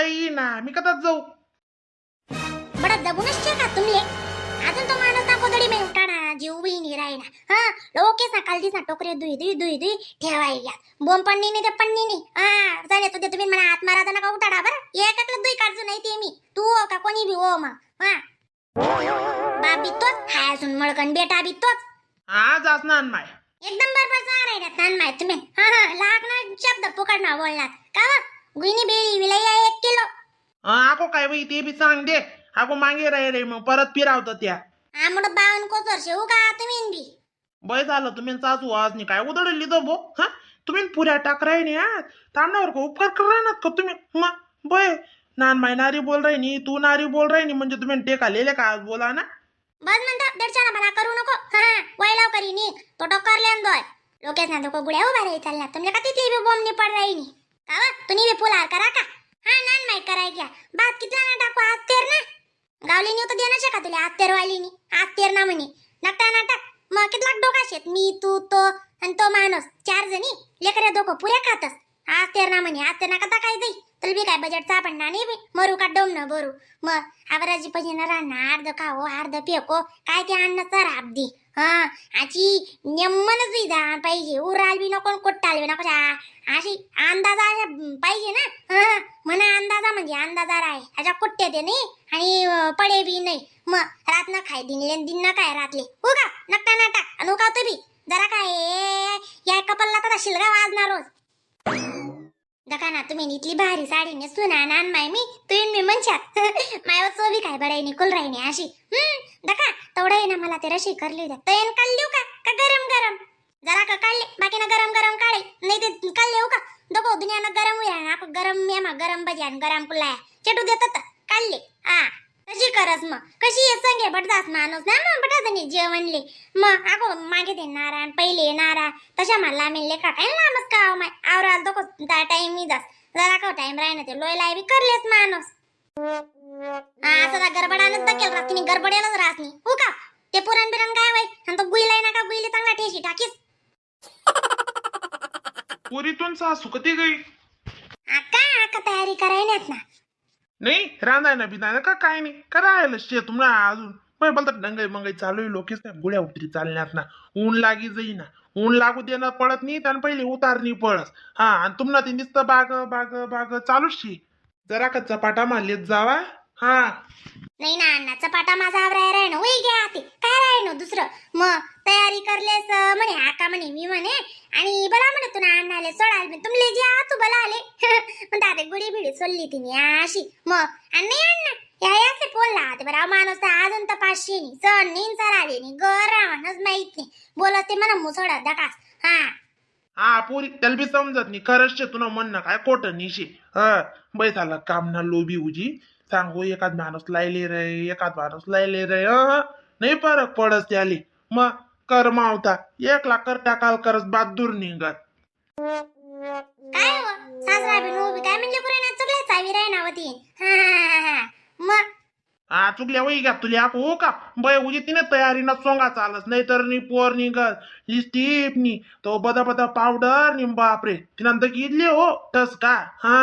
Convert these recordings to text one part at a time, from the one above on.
येई ना, मी कदाच जाऊ. बडा दबूनच छे का तुमले? अजून तो माणूस ना कोदडी में उठाडा जीव बी नाही राहिना. हा लोकेच ना काल ना टोकरे दुई दुई दुई दुई ठेवाय घ्या. बोंब पडणी नाही ते पडणी नाही. हा जाणे तो तुम्ही म्हणा हात मारा नका उठाडा बरं. एक एकलं दुई काढजो नाही ते मी तू हो का कोणी बी हो मग. हा बाप बी तोच हाय असून मळकन, बेटा बी तोच. हा जास ना माय. एकदम बरोबर सांग राहिल्यात नान माय तुम्ही. हा हा लाख ना शब्द पुकडना बोलणार का वा? गुईनी बेळी विलया 1 किलो. आको काय बाई, ते बी सांग दे. आको मागे राही रे, मग परत फिरावतं त्या. आमड 52 कोस वर्ष हो का तुम्ही बी? बय झालं, तुम्ही सासू आज नाही काय उधळली तो बो. हा तुम्ही पुऱ्या टाकराय नी. हा तांबण्यावर का उपकार करा ना का तुम्ही मग? बय नान माय नारी बोल राही नी, तू नारी बोल राही नी, म्हणजे तुम्ही टेका लिहिले का आज बोला ना. बस म्हणता दडशाला मला करू नको. हा वय लाव करी नी तो टोकर लेन दोय लोकेच ना धोको गुड्या उभा राही चालला. तुमच्या का तिथली बी बोंब नी पड राही नी का वा? तुम्ही बी फुलार करा का? हा नान माय कराय घ्या. भात कितला ना टाकू आज तेर ना गावली नी तर देणं का तुला? आज तेर वाली नी आज तेर ना म्हणे नकटा नाटक. मग कितला डोका शेत मी तू तो आणि तो माणूस चार जणी लेकऱ्या डोकं पुऱ्या खातस. आज तेर ना म्हणे, आज तेर ना कथा काय जाई तुला बी? काय बजेट सापडणार नाही बी. मरू का डोम न बरू. मग आवराजी पैसे न राहणार, अर्ध खाओ अर्ध फेको काय ते अन्न तर आपदी. हा आची नेमनच जा पाहिजे. उराल बी नको, कोट्टाल बी नको, अशी अंदाजा पाहिजे ना. हा म्हणा अंदाजा म्हणजे अंदाजा राय अशा कुट्टे ते नाही आणि पडे बी नाही. मग रात न खाय दिन दिन न काय रातले हो का नकटा नाटा आणि का बी जरा काय या कपलला तर शिलगा वाजणार रोज. दका ना तुम्ही इथली भारी साडी नेसून आण माय मी तुईन मी म्हणशात मायवर चोबी काय बडाई निकुल राहिनी अशी. दका तेवढं आहे ना मला ते रशी करली द्या तयन काढली का का गरम गरम जरा का काढले बाकी ना गरम गरम काढे नाही ते काढले हो का दको दुनियानं गरम होईल आपण गरम मेमा गरम भजी आणि गरम पुलाया चटू देतात काढले. हा कशी करस मग कशी ये संगे बटदास माणूस ना मग बटाजणी जेवणले मग अगो मागे ते नारा आणि पहिले नारा तशा मला लामेल लेखा काय लांबच का माय आवराल तो टाइम मी जास जरा का टाइम राही ना ते लोय लाई बी करलेस माणूस. हा सदा गडबडानच दकेल राहत तुम्ही, गडबडेलच राहत नाही हो का ते पुरण बिरण काय वय आणि तो गुईलाय ना का गुईले चांगला ठेशी टाकीस. पुरीतून सासू कधी गई? आका आका तयारी करायला ना. नाही रांधाय ना बिंदाय का काय नाही का राहिलं शे तुम्हाला अजून? बाय बोलतात डंगाई मंगाई चालू आहे लोकेच ना गुळ्या उतरी चालण्यात ना ऊन लागी जाईना. ऊन लागू देणं पडत नाही आणि पहिले उतारणी पडत. हा आणि तुम्हाला ते नुसतं बाग बाग बाग चालूच शी. जरा का चपाटा मारलेत जावा हा. नाही ना अण्णा, चपाटा माझा आवराय राय ना वय घ्या ते काय राय ना दुसरं. मग तयारी करलेस म्हणे आका म्हणे मी म्हणे आणि बला म्हणे तुला अण्णाले सोडाल मी तुमले जे आतू बला आले म्हणता आता गुडी बिडी सोडली तिने अशी. मग आणि नाही अण्णा या याचे फोन लावते बरं माणूस तर अजून तर पाचशे नाही सण नाही सर आले नाही गरावणच माहित नाही बोलत ते म्हणा मुसोडा दकास. हा हा पोरी त्याला बी समजत नाही खरंच शे तुला म्हणणं काय खोटं नाही शे. हा बै झालं काम ना लोबी उजी सांगू एखाद माणूस लायले रे एखाद माणूस लायले रे. अं, नाही फरक पडस त्याले. मग कर मावता एक लाख कर टाकाल करस बाद दूर निघत. काय हो सासरा बी नो बी काय म्हणले पुरे ना चुकले चावी राय ना होती. हा हा हा हा मग हा चुकल्या वही घ्या तुला आप हो का बय उजी तिने तयारी ना सोंगा चालस नाही तर नी पोर निघत लिस्टीप नी तो बदा बदा पावडर नि बापरे तिनं तर इडली हो तस का. हा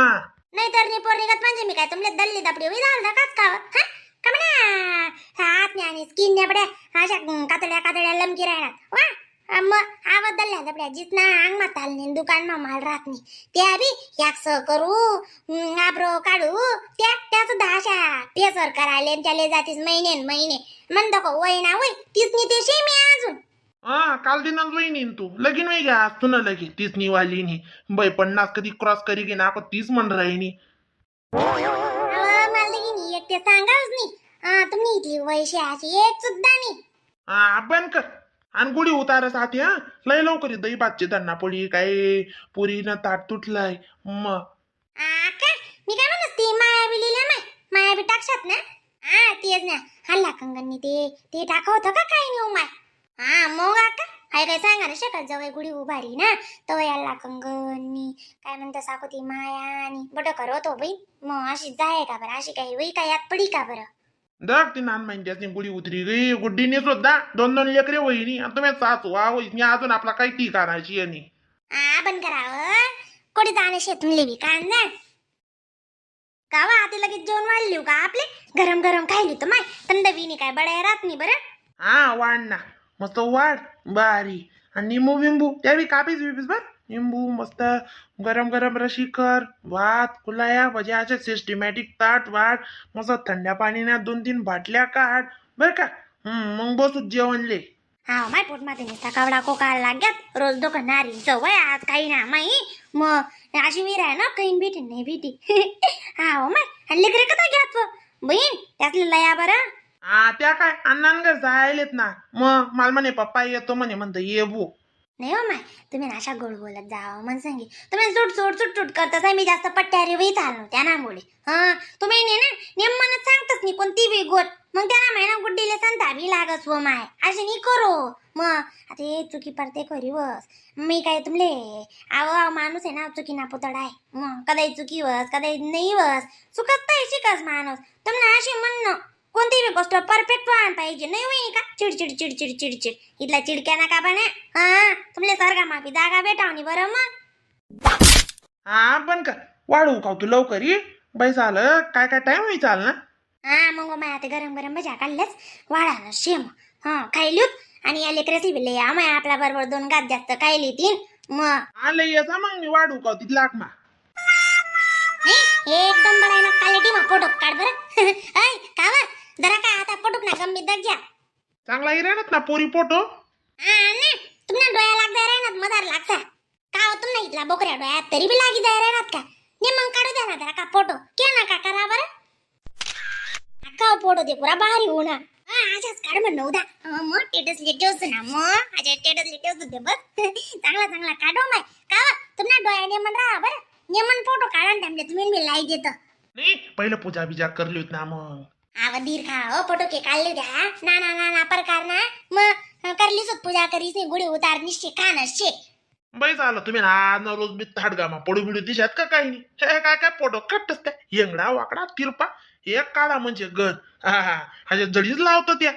नाही तर नाही पोर निघत म्हणजे मी काय तुमले दल्ली दापडी होई झालं काच का हा का म्हणा हात नाही आणि स्किन नाही बड्या अशा कातड्या कातड्या लमकी राहणार वा. मग आवाज दल्ल्या दपड्या जितना अंग मा ताल नाही दुकान मा माल राहत नाही त्या बी याक्स करू आब्रो काढू त्या त्या सुद्धा अशा फेसवर करायले आणि त्याले जातीस महिने न महिने म्हणतो का वय ना वय तीच नाही ते मी अजून. हा काल दिनाच वहिनी तू लगीन वही घ्या आज तू ना लगे तीच निवाली नी बाई 50 कधी क्रॉस करी गे ना आपण तीच म्हण राहिनी. अहो, मला लगीन एक ते सांगावच नाही. हा तुम्ही इथली वयशी अशी एक सुद्धा नाही. हा बंद कर आणि गुढी उतारा साथी. हा लय लवकर दही भातची धन्ना पडी काय पुरीनं ताट तुटलाय मग. आका मी काय म्हणत ती माया बी लिहिल्या माय माया बी टाकशात ना. हा तेच ना हल्ला कंगननी ते ते टाकवतं का काय नाही माय. हा मग आका हाय काय सांगा ना शकत जवळ गुढी उभारी ना तो याला कंगननी काय म्हणतं साकू ती माया आणि बट करवतो बाई मग अशी जाय का बरं अशी काही वही काय यात पडी का बरं? दग ती नान महिन्याची गुढी उतरी गई गुड्डीने सुद्धा दोन दोन लेकरे होईनी आणि तुम्ही सासू वा होईनी अजून आपला काही ठिकाणाची आणि हा बंद करावं कोणी जाणं शेतून लेवी कांदा का वा आता लगेच जेवण वाढली का आपले गरम गरम खायली तर माय थंड बिनी काय बड्या राहत नाही बरं. हा वाढ ना, मस्त वाढ बारी. आणि निंबू बिंबू त्या बी कापीस बिपीस बर. निंबू मस्त गरम गरम रशी कर, भात कुलाया भज्या अशा सिस्टमॅटिक ताट वाढ. मस्त थंड्या पाणीना 2-3 बाटल्या काढ बर का. मग बसू जेवणले. हा माय पोट माते नुसता कावडा कोकायला लाग्यात रोज दोघं नारी सवय आज काही ना माई. मग अशी विहीर आहे ना, काही भेटी नाही भेटी. हा हो माय, आणि लेकरे कथा घ्यात बहीण त्यातलं लया बरं. हा त्या काय अण्णांगर जायलेत ना, मग मला म्हणे पप्पा येतो म्हणे, म्हणतं ये बो. नाही हो माय, तुम्ही ना अशा गोड बोलत जावं मन सांगे. तुम्ही सुट सुट सुट सुट करताच मी जास्त पट्ट्यारे वही चाललो त्या नामुळे. हा तुम्ही नाही ना नेमनच सांगतच नाही कोणती बी गोट, मग त्याला माय ना गुड्डीले सांगता बी लागस व माय. अशी नाही करो मग आता हे चुकी पडते खरी वस. मी काय तुमले आव आव माणूस आहे ना, चुकी ना पुतळा आहे. मग कदाही चुकी वस कदाही नाही वस, चुकत तर शिकस माणूस. तुम्हाला अशी म्हणणं कोणती बी गोष्ट परफेक्ट व्हायला पाहिजे नाही होई का. चिडचिड चिडचिड चिडचिड इथला चिडक्या नका बना. हा तुमले सारखा माफी जागा भेटावणी बरं मग. हा पण का वाढवू का तू लवकर ये बाई, झालं काय काय टाइम होई चाल ना. हा मग माय आता गरम गरम भज्या काढल्याच वाढा ना शेम. हा खायलूत आणि या लेकराची बिल्ले या माय आपला बरोबर 2 गात जास्त खायली तीन मग. आलं येसा मग मी वाढू का तिथला लाख मा. नाही एकदम बडा ना क्वालिटी मा फोटो काढ बरं. ऐ का वा जरा काय आता फोटो ना गंभीर दग घ्या. चांगला हिराणत ना पोरी फोटो. हा ना तुम्हाला डोळ्या लाग जाय राहणार मधार लागता का हो तुम्हाला इथला बोकऱ्या डोळ्यात तरी बी लागी जाय राहणार का ने. मग काढू द्या ना जरा का फोटो के ना का करा बरं. अक्का फोटो दे पुरा भारी हो ना. हा अशाच काढ म्हण उदा मग स्टेटस ले ठेवतो ना, मग अशा स्टेटस ले ठेवतो ते बस. चांगला चांगला काढो माय का वा, तुम्हाला डोळ्या नेमन राहा बरं. नेमन फोटो काढा ना त्यामुळे तुम्ही मी लाई देतो. नाही पहिलं पूजा बिजा करली होती ना मग. आव दीर खा हो फोटो के काढले द्या ना ना ना ना प्रकार ना मग करलीच होत पूजा करीस नाही गुढी उतारणी शे खाणं शे. बाई झालं तुम्ही ना ना रोज बी थाटगामा पडू बिडू दिशात का काही नाही. हे काय काय फोटो कटच त्या येंगडा वाकडा तिरपा एक काढा म्हणजे गण. हा हा अशा जडीच लावतो त्या.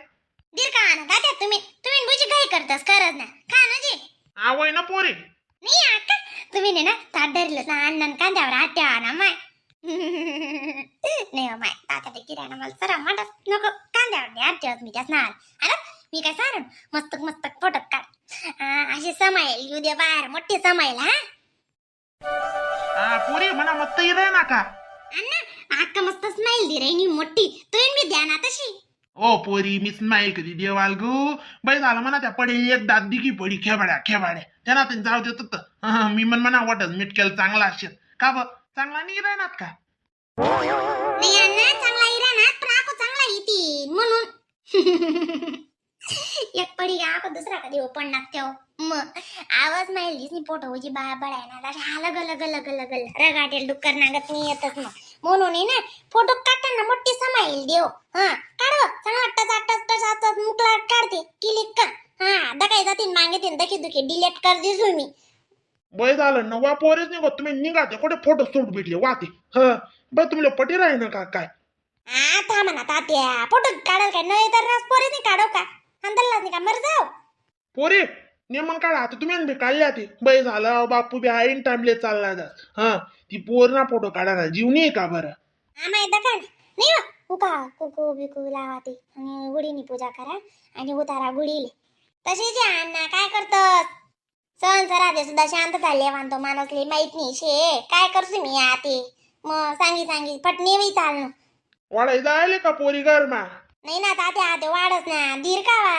दीर खा ना दादा तुम्ही तुम्ही बुजी काही करतास खरंच ना खा ना जी. आवय ना पोरे. नाही आका तुम्ही नाही ना ताट धरलं ना अण्णन कांद्यावर हात ठेवा ना माय. नाही हो माय तात्या ते किराणा मला सरा म्हणत नको कांद्यावर नाही हात ठेवत मी त्यास ना. अरे मी काय सारण मस्तक मस्तक फोटो काढ. हा, अशी समायल येऊ दे बाहेर मोठी समायल. हा हा पोरी म्हणा मस्त हिरे ना का. अण्णा आक्का मस्त स्माईल दे रे मोठी तुम्ही मी द्या ना तशी. ओ पोरी मी स्माईल कधी देवाल गो बाई झालं म्हणा त्या पडेल एक दात दिगी पडी खेबाड्या खेबाड्या त्यांना ते जाऊ देत होतं. हं, मी म्हण म्हणा वाटत मिटकेल चांगला असेल का ब चांगला नाही राहणार का. नाही अण्णा चांगला इरा ना पण आको चांगला येते म्हणून. एक पडी का आको दुसरा कधी ओपन नाक मग आवाज माहिती दिसनी पोट होजी बा बळाय ना अशा हाल गल गल गल गल रगाटेल डुक्कर नागत नाही येतच मग म्हणून आहे ना फोटो काढताना मोठी समाईल देव. हा काढव चांगला टचा टच टच टच मुकला काढते क्लिक का. हा दकाई जातीन मागे तीन दखी दुखी डिलीट कर दिसू मी. बय झालं ना वा पोरेच निघो तुम्ही निघाते कुठे फोटो सूट भेटले वाते. ह बाई तुम्हाला पटी राही ना का काय. हा थांबा ना तात्या फोटो काढाल काय नाही तर रस पोरीच नाही काढव का अंदरलाच नाही का मर जाऊ. पोरे नेमन काढा आता तुम्ही बी काढल्या ते बाई झालं बापू बी आईन टाइमले चालला जा. हा ती पोर ना फोटो काढायला जीव नाही का बरं. हा माहित का नाही बा उका कुकू बिकू लावा ते आणि गुढीनी पूजा करा आणि उतारा गुढीले. तशीच आहे अण्णा काय करतस सण सरादे सुद्धा शांत झाले मानतो माणूसले माहित नाही शे काय करसू मी आते मग सांगी सांगी फटणी बी चालणं. वाढाय जायले का पोरी घरमा. नाही ना तात्या आते वाढच ना धीर का वा.